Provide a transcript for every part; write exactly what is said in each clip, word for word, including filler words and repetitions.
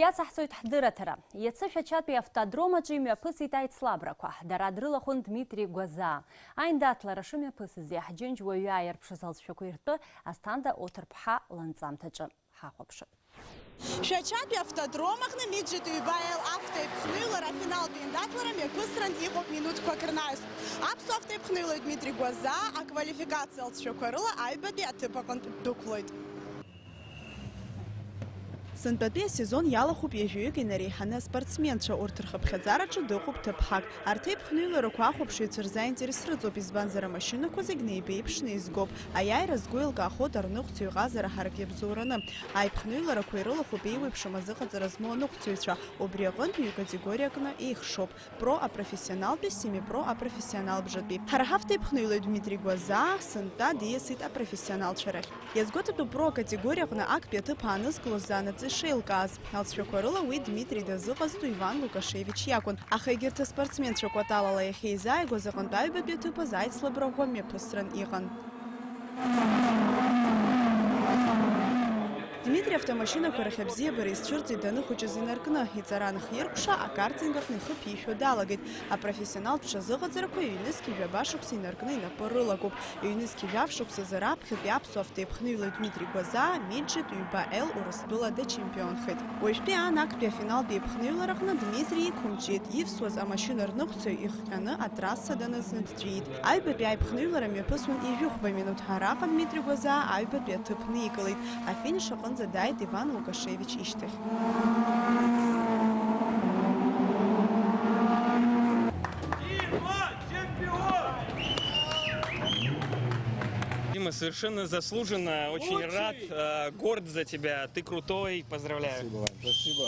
Иацаҳҵоит ҳдырраҭара. Иацы Шәачатәи автодром аҿы имҩаԥысит аицлабрақәа. Дара дрылахәын Дмитри Гәазаа. Аиндаҭлара шымҩаԥысыз иаҳџьынџь уаҩы ааирԥшыз алҵшәақәа иртәы Асҭанда Оҭырԥҳа ланҵамҭаҿы ҳахәаԥшып. Шәачатәи автодром аҟны Миджит ҩба Л автоеиԥхныҩлара афиналтә еиндаҭлара мҩаԥысран иҟоуп минуҭқәак рнаҩс. Аԥсуа автоеиԥхныҩлаҩ Дмитри Гәазаа аквалификациа алҵшәақәа рыла аҩбатәи аҭыԥ аҟынтә дықәлоит. Сынтәатәи асезон иалахәуп ҩажәаҩык инареиҳаны аспортсменцәа, урҭ рхыԥхьаӡараҿы дыҟоуп ҭыԥҳак. Арҭ аиԥхныҩларақәа ахәаԥшыҩцәа рзы аинтерес рыҵоуп, избанзар, амашьынақәа зегь неибеиԥшны изгоуп, аиааира згәы еилкаахоит арныҟәцаҩ ҟазара ҳарак иабзоураны. Аиԥхныҩларақәа ирылахәуп еиуеиԥшым азыҟаҵара змоу аныҟәцаҩцәа, убри аҟынтә ҩ-категориа кны еихшоуп. Про апрофессионалтәи, семипро апрофессионал бжатәи. Ҳара ҳавтеиԥхныҩлаҩ Дмитри Гәазаа сынтәа диасит апрофессионалцәа рахь. Иазгәаҭатәуп про акатегориа аҟны актәи аҭыԥ аанызкылоз заанаҵы ишеилкааз. Алҵшәақәа рыла уи Дмитри дазыҟазҵо Иван Лукашевич иакәын. Аха егьырҭ аспортсменцәа кәаталала иахьеизааигәаз аҟынтә аҩбатәи аҭыԥ азы аицлабра ӷәӷәа мҩаԥысран иҟан. Дмитри автомашьынақәа рахь абзиабара изцәырҵит даныхәыҷыз инаркны, иҵара анхиркәша, акартинг аҟны ихы ԥишәо далагеит. Апрофессионалтә ҽазыҟаҵарақәа ҩнызқьи жәаба шықәса инаркны инапы рылагоуп. Ҩнызқьи жәаф шықәсазы раԥхьатәи аԥсуа автеиԥхныҩлаҩ Дмитри Гәазаа Миджит ҩба Л Урыстәыла дачемпионхеит. Уажәтәи аан актәи афиналтә еиԥхныҩлараҟны Дмитри иқәымчит, ивсуаз амашьына рныҟәцаҩ ихҟьаны атрасса данызны дҵәиит. Аҩбатәи аиԥхныҩлара мҩаԥысуан ҩажәихәба минуҭ. Араҟа Дмитри Гәазаа аҩбатәи аҭыԥ никылеит. Афиниш аҟынӡа дааит Иван Лукашевич ишьҭахь. Дима, совершенно заслуженно, очень рад, э, горд за тебя, ты крутой, поздравляю. Спасибо, Вань, спасибо.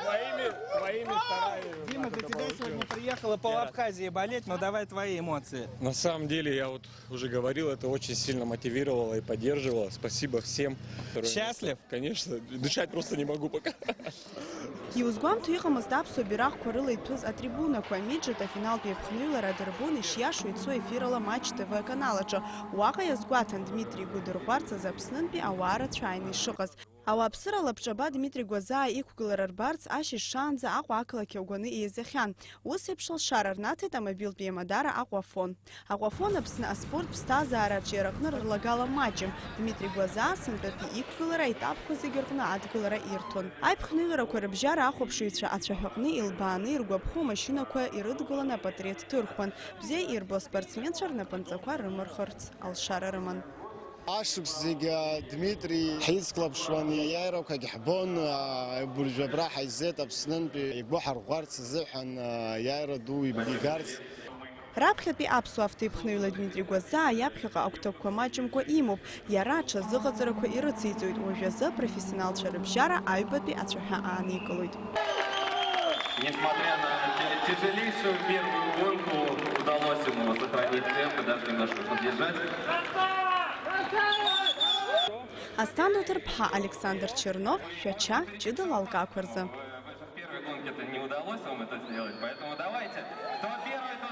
Твоими, твоими старами. Дима, за тебя сегодня приехала пол Абхазии болеть, но давай твои эмоции. На самом деле, я вот уже говорил, это очень сильно мотивировало и поддерживало. Спасибо всем. Счастлив? Конечно, дышать просто не могу пока. Иузгәамҭо иҟамызт аԥсуа бираҟқәа рыла иҭәыз атрибунақәа. Миджит афиналтә еиԥхныҩлара адырбон ишиашоу ицо ефирала Матч Т В аканал аҿы. Уаҟа иазгәаҭан Дмитри игәы дырӷәӷәарц азы Аԥснынтәи ауаа рацәа ааины ишыҟаз. Ауааԥсыра лабҿаба Дмитри Гәазаа иқәгылара рбарц ашьыжь шаанӡа Аҟәа ақалақь иаугәаны еизахьан. Ус еиԥш алшара рнаҭеит амобилтә еимадара Аҟәафон. Аҟәафон Аԥсны аспорт ԥсҭазаара арҿиараҟны рылагала маҷым. Дмитри Гәазаа сынтәатәи иқәгылара аетапқәа зегьы рҟны адгылара ирҭон. Аиԥхныҩларақәа рыбжьара ахәаԥшыҩцәа ацәаҳәаҟны илбааны иргәаԥхо машьынақәа ирыдгыланы апатреҭ ҭырхуан. Бзиа ирбо аспортсменцәа рнапынҵақәа рымырхырц алшара рыман. Ашықәс зегьы Дмитри ҳицклаԥшуан, иааирақәагь ҳбон, агәыржәабра ҳаизеит Аԥснынтәи игәы ҳарӷәӷәарц азыҳәан, аиааира ду игарц. Раԥхьатәи аԥсуа автеиԥхныҩла Дмитри Гәазаа иаԥхьаҟа агәҭакқәа маҷымкәа имоуп, иара аҽазыҟаҵарақәа ирыциҵоит, уажәазы апрофессионалцәа рыбжьара аҩбатәи ацәаҳәа ааникылоит. Несмотря на тя-, тяжелейшую первую гонку, удалось ему сохранить темп и даже немножко подъезжать. Асҭанда Ҭырԥҳа, Александр Чернов, Шәача, ҷыдала алкаақәа рзы. В первой гонке это не удалось вам это сделать, поэтому давайте, кто первый, тот